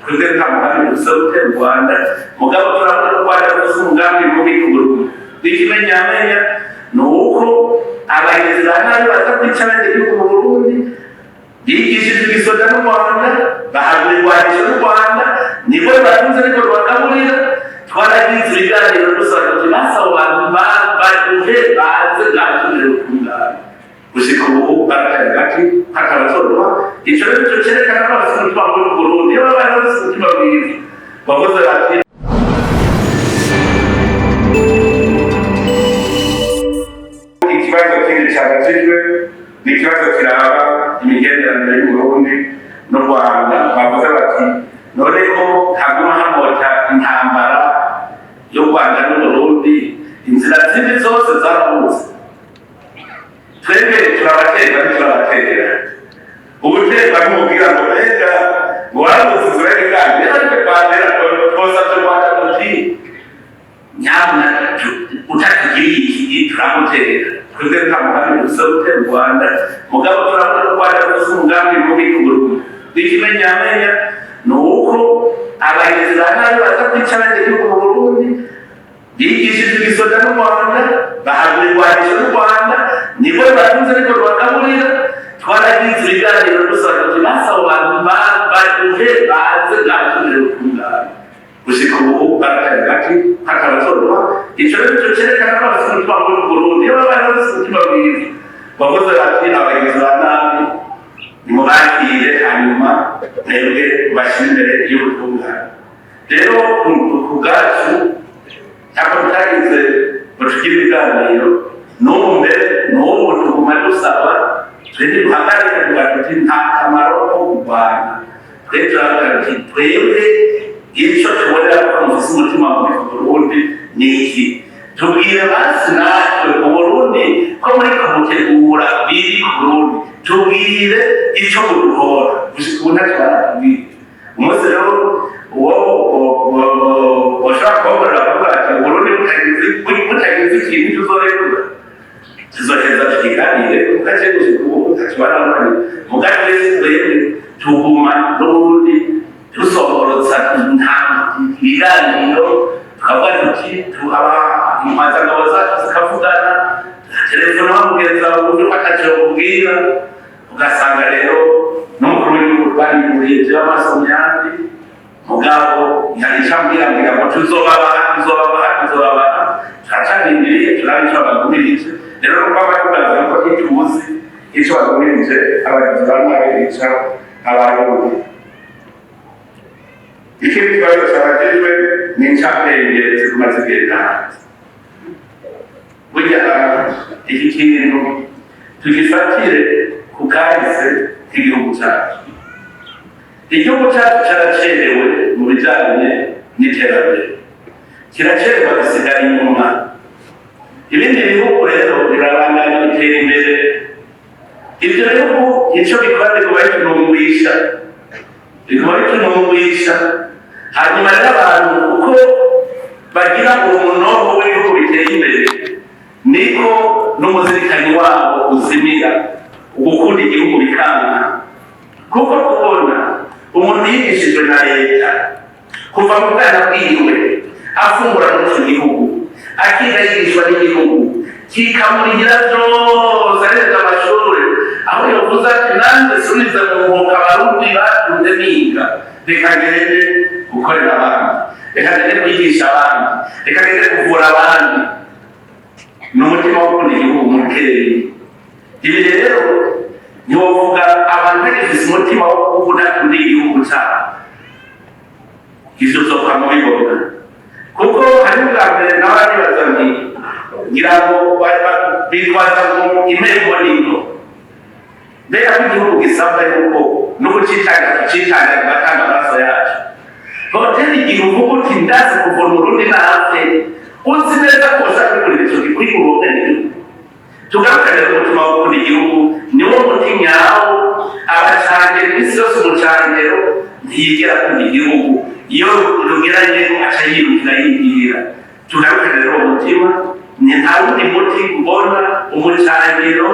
Twebwe nta mugambi dufise wo gutera u Rwanda, mugabo turabona ko u Rwanda rufise umugambi mubi ku Burundi. N'ikimenyamenya ni uko abagizi ba nabi baza kwica abenegihugu mu Burundi bigishijwe igisoda n'u Rwanda, bahabwa ibigwanisho n'u Rwanda, nibwo batunze ariko rubagaburira. Twaragize ibiganiro dusaba tuti basaba abantu baduhe baze bwatumire gutungana. Gushika ubu baratari gati hakabatorwa. Ico rero nico cerekana ko bafise umutima mubi ku Burundi. Iyo baba bafise umutima mwiza bavuze bati ikibazo kindi cyabajijwe ni ikibazo kiraba imigenderanire y'Uburundi n'u Rwanda. Bavuze bati none ko haguma hamota intambara y'u Rwanda n'Uburundi, inzira zindi zose zarabuze. Twebwe turabaterwa, ntiturabatera. Ubuterwa n'umubwira ngo mbega ngo warabuze inzira y'ibiganiro, ariko twatera twosavye u Rwanda tuti nyabuna utatugiriye iki turamutera. Twebwe nta mugambi dufise wo gutera u Rwanda, mugabo turabona ko u Rwanda rufise umugambi mubi ku Burundi. N'ikimenyamenya ni uko abagizi ba nabi baza kwica abenegihugu mu Burundi bigishijwe igisoda n'u Rwanda, bahabwa ibigwanisho n'u Rwanda, nibwo batunze ariko rubagaburira. Twaragize ibiganiro dusaba tuti basaba abantu baduhe baze bwatumire gutungana. Gushika ubu baratari gati hakabatorwa. Ico rero nico cerekana ko bafise umutima mubi ku Burundi. Iyo baba bafise umutima mwiza bavuze bati abagizi ba nabi nimubakire, hanyuma mwebwe mubashyire imbere y'ubutungane. Rero ku bwacu ntabwo tutagize ngo tugire ibiganiro n'ubu, mbere n'ubu tuguma dusaba. Twe ntiduhagarike tuvuga tuti nta kamaro ko kurwana. Twe turavuga tuti twebwe icyo tubonera ko mufise umutima mubi ku Burundi ni iki? Tubwire basi natwe Uburundi ko muri kumutegura biri ku Burundi, tubwire icyo muduhora. Gushika ubu ntacyo baratubwira. Umunsi rero uwo ushobora kubakorera kuvuga ati Uburundi butagize ikintu tuzorekura, tuzoheza tukiganire mugace. Gushika ubu ntacyo baramubwira. Muga twese twebwe tuguma n'ubundi dusohorotsa nta ibiganiro, tukavuga tuti intwazangabo zacu zikavugana telefone, bamugenza uburyo ataco kubwira. Ugasanga rero n'umukuru w'igihugu twarihuriye jewe amaso mu yandi, mugabo ntihari ambwira mbwira ngo tuzobabaha, tuzobabaha, tuzobabaha. Turacarindiriye, turabe ico bagumirije. Rero nuko abatubaza yuko ntituzi ico bagumirije abagizi ba nabi bica abarundi. Ikindi kibazo cyabajijwe ni incabwenge ziguma zigenda hanze. Burya iki kintu tugifatire ku kahise k'igihugu cyacu. Igihugu cyacu cyaracerewe mu bijyanye n'iterambere, kiracererwa gisigara inyuma. Ibindi bihugu rero birabandanya bitera imbere. Ibyo bihugu icyo bikora biguma bitunungwisha, biguma bitunungwisha. Hanyuma rero abantu uko bagira uwo munoho w'ibihugu biteye imbere, niko n'umuzirikanyi wabo uzimira, ugukunda igihugu bikanka. Kuko kubona umuntu yigishijwe na leta kuva mu bwana bwiwe, afungura muri icyo gihugu, akiga yigishwa n'igihugu kikamurigira byose, ahereje amashuri, aho yavuze ati nanjye subize mu nkoka Abarundi batunze niga, reka ngende gukorera abandi, reka ngende kwigisha abandi, reka ngende kuvura abandi, ni umutima wo gukunda igihugu mukeyi. Ibi rero ntiwovuga abantu bagifise umutima wo kudakunda igihugu cyabo, ivyo uzopfa mubibona. Kuko hari ubwa mbere nawe aribaza nti ngira ngo bitwaza ngo impembo nino. Mbega ko igihugu gisabwa yuko no kucitanga, tucitanga tugatanga amaraso yacu, hoteli igihe uvuga uti ndazi kuvura Umurundi nafe, uzi neza ko ushaka kwigurira ico kwigura uwo mwenegihugu. Tugaruke rero, umutima wo gukunda igihugu niwo muti nyawo. Abacangero iminsi yose, umucangero ntiyigera akunda igihugu. Iyo rugeranye aca yirukira yigira. Tugaruke rero uwo mutima, ni nta wundi muti mbona. Umucangero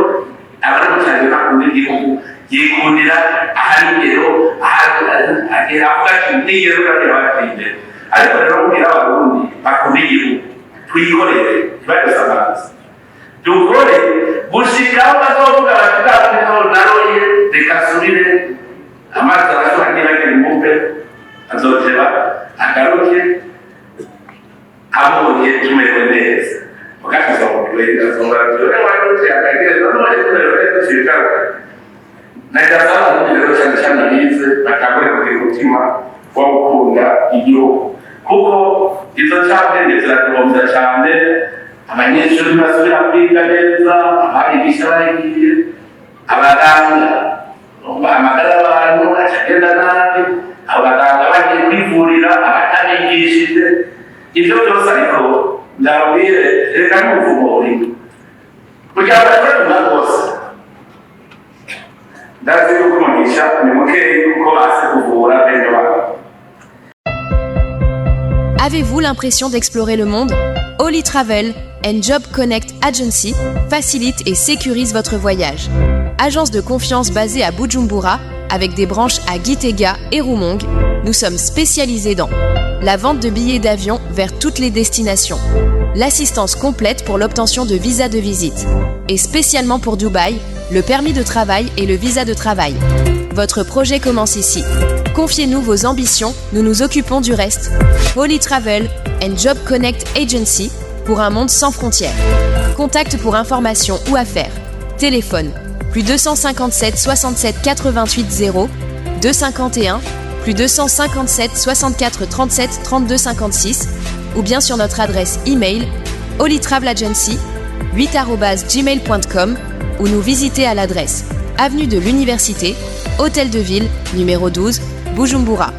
aba ari umucangero, akunda igihugu, yikundira ahari ingero, ahari Agera avuga ati niyo rero bateye imbere. Ariko rero mbwira Abarundi bakunda igihugu, twikorere, ntibadusamaze, dukore gushika aho bazovuga bati: "Bwa bundi naroye, reka asubire amazi arashuha, ntibagire imbupe." Azoteba agaruke abonye tumerewe neza. Mugatuzomuwenga azongera ati: "Ure warute akagere none tumerewe neza, tubigaruka." Nagasaba Abarundi rero, cyane cyane bize, batangure kugira umutima wo gukunda igihugu, kuko izo ncabwenge ziraduhombya cyane. Abanyeshuri basubira kwiga neza, ababigisha bagiye, abaganga, amagara y'abantu acagenda nabi, abo baganga bagiye kwivurira abatabigishije. Ibyo byose ariko ndababwire, reka n'umuvumo urimo kugira ngo bashobore kumva rwose. Ndazi yuko umugisha ni mukeyi, kuko bazi kuvura bene wabo. Avez-vous l'impression d'explorer le monde? Holy Travel and Job Connect Agency facilite et sécurise votre voyage. Agence de confiance basée à Bujumbura, avec des branches à Gitega et Rumonge, nous sommes spécialisés dans la vente de billets d'avion vers toutes les destinations, l'assistance complète pour l'obtention de visas de visite, et spécialement pour Dubaï, le permis de travail et le visa de travail. Votre projet commence ici. Confiez-nous vos ambitions, nous nous occupons du reste. Holy Travel and Job Connect Agency pour un monde sans frontières. Contact pour information ou affaires. Téléphone +257 67 88 0 251 +257 64 37 32 56 ou bien sur notre adresse email holytravelagency 8@gmail.com ou nous visiter à l'adresse Avenue de l'Université, Hôtel de Ville, numéro 12, Bujumbura.